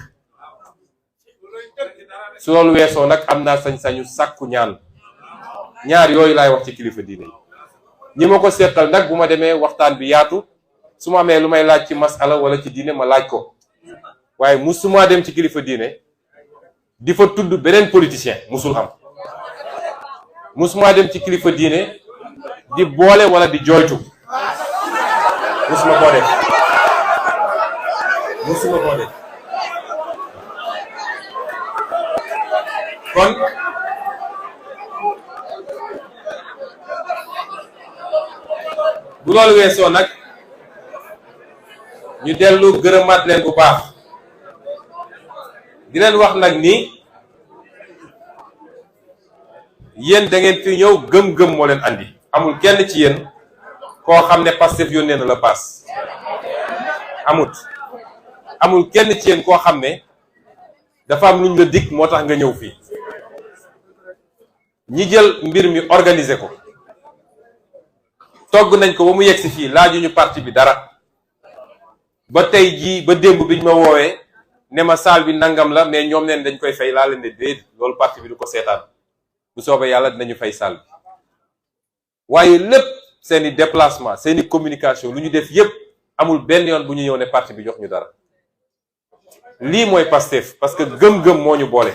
Speaker 1: su loolu weesoo nag am naa sañ-sañu sàkku ñaar yooyu laay wax ci kilifa diine yi ñi ma ko seetal nag bu ma demee waxtaan bi yaatu su ma amee lu may laaj ci masala wala ci diine ma laaj ko waaye musuma dem ci kilifa diine di fa tudd beneen politicien musul am. musuma dem ci kilifa diine di boole wala di jooytu musuma koo def kon bu loolu weesoo nag ñu dellu gërëmaat leen bu baax di leen wax nag ni yéen da ngeen fi ñëw gëm-gëm moo leen andi amul kenn ci yéen koo xam ne Pastef yónnee na la paas amul kenn ci yéen koo xam ne dafa am luñ la dig moo tax nga ñëw fii ñi jël mbir mi organiser ko togg nañ ko ba mu yegg si fii laajuñu parti bi dara ba tey jii ba démb biñ ma woowee ne ma saal bi nangam la mais ñoom neen dañ koy fay laa leen de déet loolu parti bi du ko seetaan bu soobee yàlla dinañu fay saal bi waaye lépp seeni déplacement seeni communication lu ñu def yépp amul benn yoon bu ñu ñëw ne parti bi jox ñu dara lii mooy Pastef parce que gëm-gëm moo ñu boole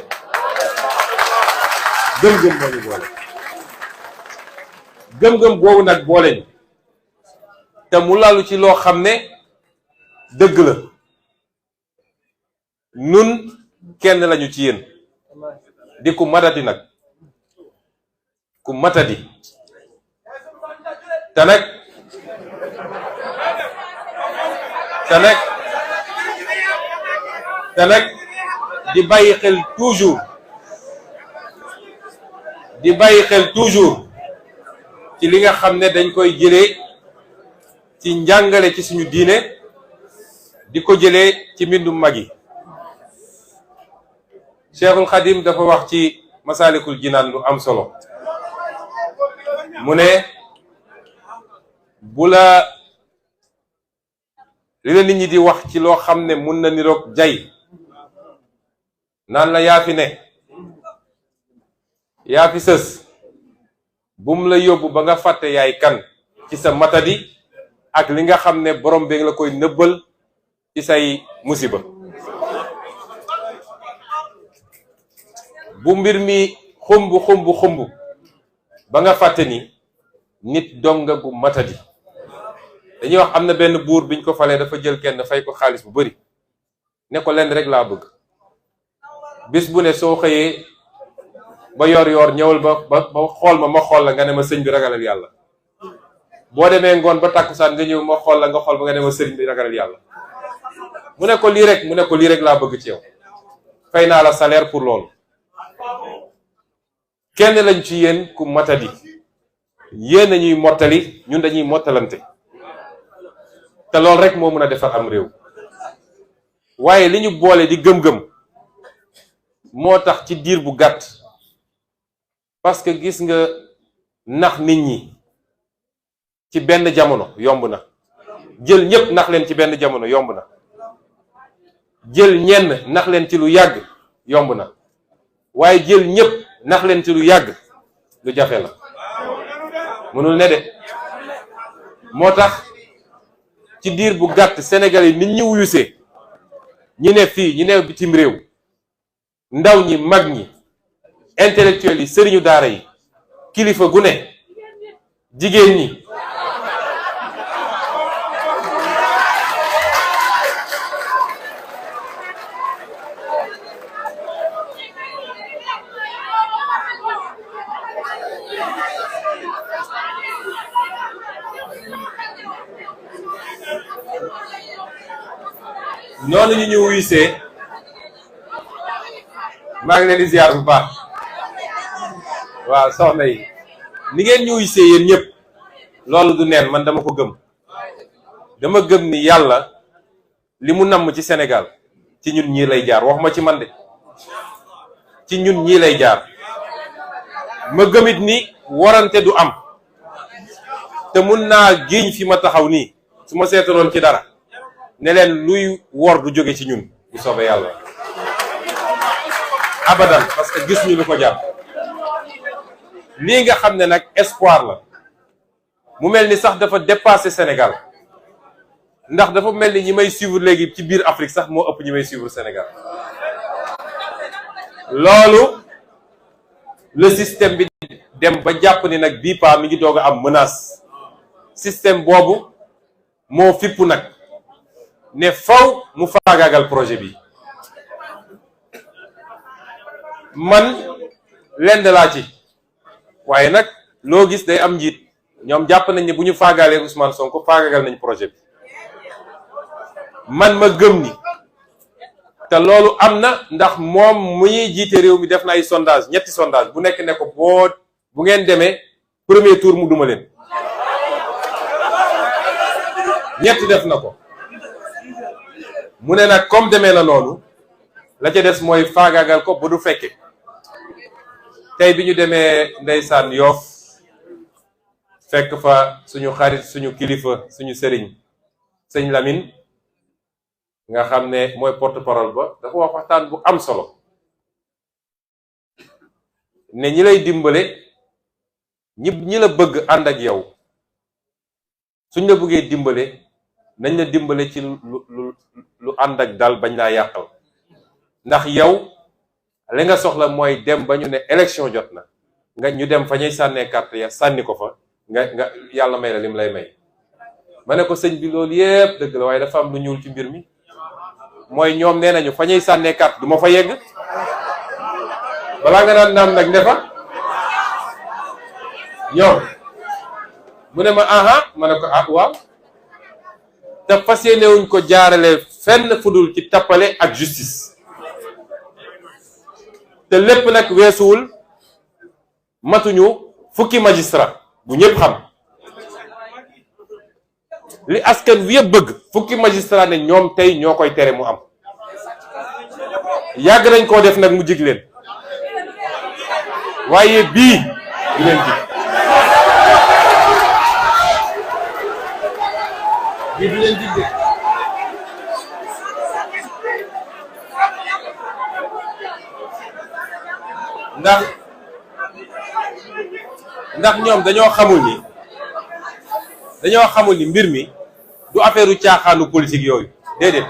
Speaker 1: gëm-gëm boobu nag boole ñu te mu lalu ci loo xam ne dëgg la nun kenn lañu ci yéen di ku matadi nag ku matadi te nag di bàyyi xel toujours ci li nga xam ne dañ koy jëlee ci njàngale ci suñu diine di ko jëlee ci mbindum mag yi Cheikhul Khadim dafa wax ci Masalikul Jinaan lu am solo mu ne bu la li la nit ñi di wax ci loo xam ne mun na niroog jay naan la yaa fi ne yaa fi sës bum la yóbbu ba nga fàtte yaay kan ci sa matadi ak li nga xam ne borom bi la koy nëbbal ci say musiba bu mbir mi xumb ba nga fàtte ni nit donga gu matadi dañuy wax am na benn buur biñ ko falee dafa jël kenn fay ko xaalis bu bari ne ko lenn rek laa bëgg bis bu ne soo xëyee ba yor ñëwal ba xool ma xool la nga ne ma sëñ bi ragalal yàlla boo demee ngoon ba tàkkusaan nga ñëw ma xool la nga xool ba nga ne ma sëñ bi ragalal yàlla mu ne ko lii rek laa bëgg ci yow fay naa la salaire pour loolu kenn lañ ci yéen ku matadi yéen nañuy mottali ñun dañuy mottalante te loolu rek moo mën a defar am réew waaye li ñu boole di gëm-gëm moo tax ci diir bu gàtt parce que gis nga nax nit ñi ci benn jamono yomb na jël ñépp nax leen ci benn jamono yomb na jël ñenn nax leen ci lu yàgg yomb na waaye jël ñépp nax leen ci lu yàgg lu jafe la mënul ne de moo tax ci diir bu gàtt Sénégal yi nit ñi wuyusee ñi ne fii ñi ne bitim réew ndaw ñi mag ñi intellectuels yi sëriñu daara yi kilifa gu ne jigéen ñi noonu ñu ñu wuyusee maa ngi leen di ziar bu baax waaw soxna yi ni ngeen ñu wuyusee yéen ñëpp loolu du neen man dama ko gëm dama gëm ni yàlla li mu namm ci Sénégal ci ñun ñii lay jaar waxuma ci man de ci ñun ñii lay jaar ma gëmit ni warante du am te mun naa giiñ fi ma taxaw nii su ma seetaloon ci dara ne leen luy wor du jóge ci ñun bu soobee yàlla abadan parce que gis ñu lu ko jàpp lii nga xam ne nag espoir la mu mel ni sax dafa dépassé Sénégal ndax dafa mel ni ñi may suivre léegi ci biir Afrique sax moo ëpp ñi may suivre Sénégal loolu le système bi dem ba jàpp ni nag bii paa mi ngi doog a am menace système boobu moo fippu nag ne faw mu faagaagal projet bi man lenn laa ci waaye nag loo gis day am njiit ñoom jàpp nañ ne bu ñu faagaalee Ousmane Sonko faagaagal nañ projet bi man ma gëm ni te loolu am na ndax moom mu ñuy jiite réew mi def na ay sondage ñetti sondage bu nekk ne ko bu ngeen demee premier tour mu duma leen ñetti def na ko mu ne nag comme demee na noonu la ca des mooy faagaagal ko ba du fekke tey bi ñu demee ndeysaan Yoff fekk fa suñu xarit suñu kilifa suñu sëriñ sëñ Lamine nga xam ne mooy porte-parole ba dafa wax waxtaan bu am solo ne ñi lay dimbale ñi la bëgg ànd ak yow suñ la bëggee dimbale nañ la dimbale ci lu ànd ak dal bañ laa yàqal ndax yow li nga soxla mooy dem ba ñu ne élection jot na nga ñu dem fa ñuy sànnee carte ya sànni ko fa nga yàlla may la lim lay may. ma ne ko sëñ bi loolu yépp dëgg la waaye dafa am lu ñuul ci mbir mi mooy ñoom nee nañu fa ñuy sànnee carte du ma fa yegg balaa nga naan naam nag ne fa ñoom mu ne ma aha ma ne ko ah waaw te fas yéenewuñ ko jaarale fenn fudul ci tappale ak justice te lépp nag weesuwul matuñu fukki magistrat bu ñëpp xam li askan wi yëpp bëgg fukki magistrat ne ñoom tey ñoo koy tere mu am yàgg nañ koo def nag mu jig leen waaye bii du leen jig bii du leen jig de ndax ñoom dañoo xamul ni mbir mi du affaire u caaxaanu politique yooyu déedéet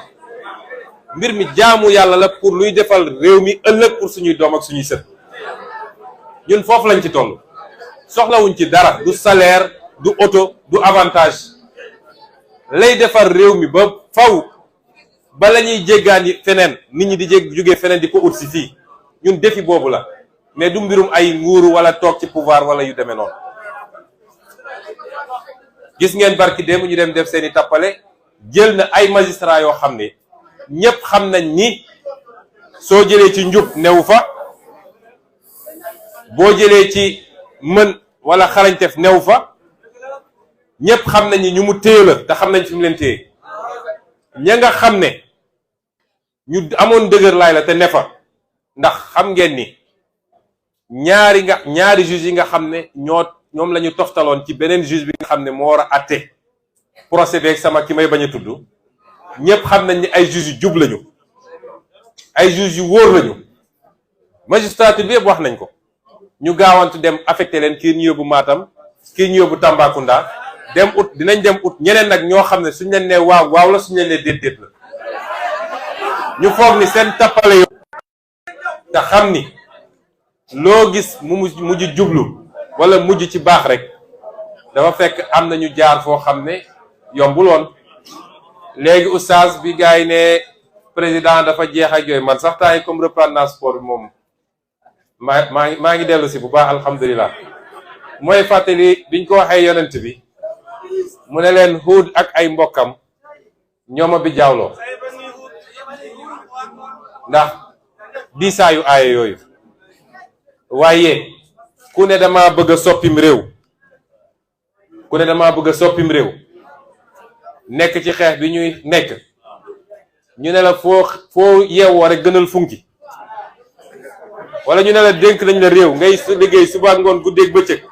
Speaker 1: mbir mi jaamu yàlla la pour luy defal réew mi ëllëg pour suñuy doom ak suñuy sët ñun foofu lañ ci toll soxlawuñ ci dara du salaire du oto du avantage lay defar réew mi ba faw ba la ñuy jéggaani feneen nit ñi di jógee feneen di ko ut si fii ñun défi boobu la mais du mbirum ay nguuru wala toog ci pouvoir wala yu demee noonu gis ngeen barki démb ñu dem def seeni tappale jël na ay magistrat yoo xam ne ñépp xam nañ ni soo jëlee ci njub newu fa boo jëlee ci mën wala xarañtef newu fa ñépp xam nañ ni ñu mu téye la te xam nañ fi mu leen téye ña nga xam ne ñu amoon dëgër laay la te ne fa ndax xam ngeen ni ñaari juge yi nga xam ne ñoom la ñu toftaloon ci beneen juge bi nga xam ne moo war a àtte procès beeg sama ki may bañ a tudd ñëpp xam nañ ni ay juge yu jub lañu ay juge yu wóor lañu magistrature bi yëpp wax nañ ko ñu gaawantu dem affecté leen kii ñu yóbbu Matam kii ñu yóbbu Tambacounda dinañ dem ut ñeneen nag ñoo xam ne suñ leen nee waaw waaw la suñ leen nee déet déet la ñu foog ni seen tappale yo te xam ni loo gis mu mujj jublu wala mujj ci baax rek dafa fekk am na ñu jaar foo xam ne yombul woon léegi oustaz bi gars yi ne président dafa jeex ak yooyu man sax temps yi comme reprendre naa sport bi moom maa ngi dellu si bu baax alhamdulilah mooy fàttali biñ ko waxee yonent bi mu ne leen Huud ak ay mbokkam ñooma bi jaawloo ndax diisaayu aaya yooyu waaye ku ne dama bëgg a soppim réew nekk ci xeex bi ñuy nekk ñu ne la foo yeewoo rek gënal funki wala ñu ne la dénk nañ la réew ngay liggéey suba ngoon guddeeg bëccëg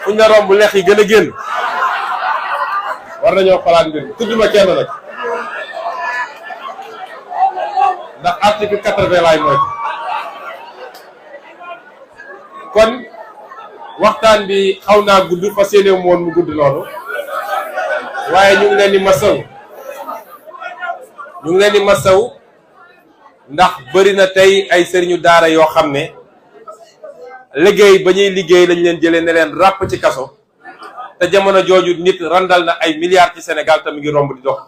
Speaker 1: fuñ la romb lex yi gën a génn war nañoo xalaat mbir tudduma kenn nag ndax article 80 laay mooy kon waxtaan bi xaw naa gudd fas yéene woon mu gudd loolu waaye ñu ngi leen di masaw ndax bëri na tey ay sëriñu daara yoo xam ne liggéey ba ñuy liggéey lañ leen jëlee ne leen ràpp ci kaso te jamono jooju nit randal na ay milliards ci Sénégal te mi ngi romb di dox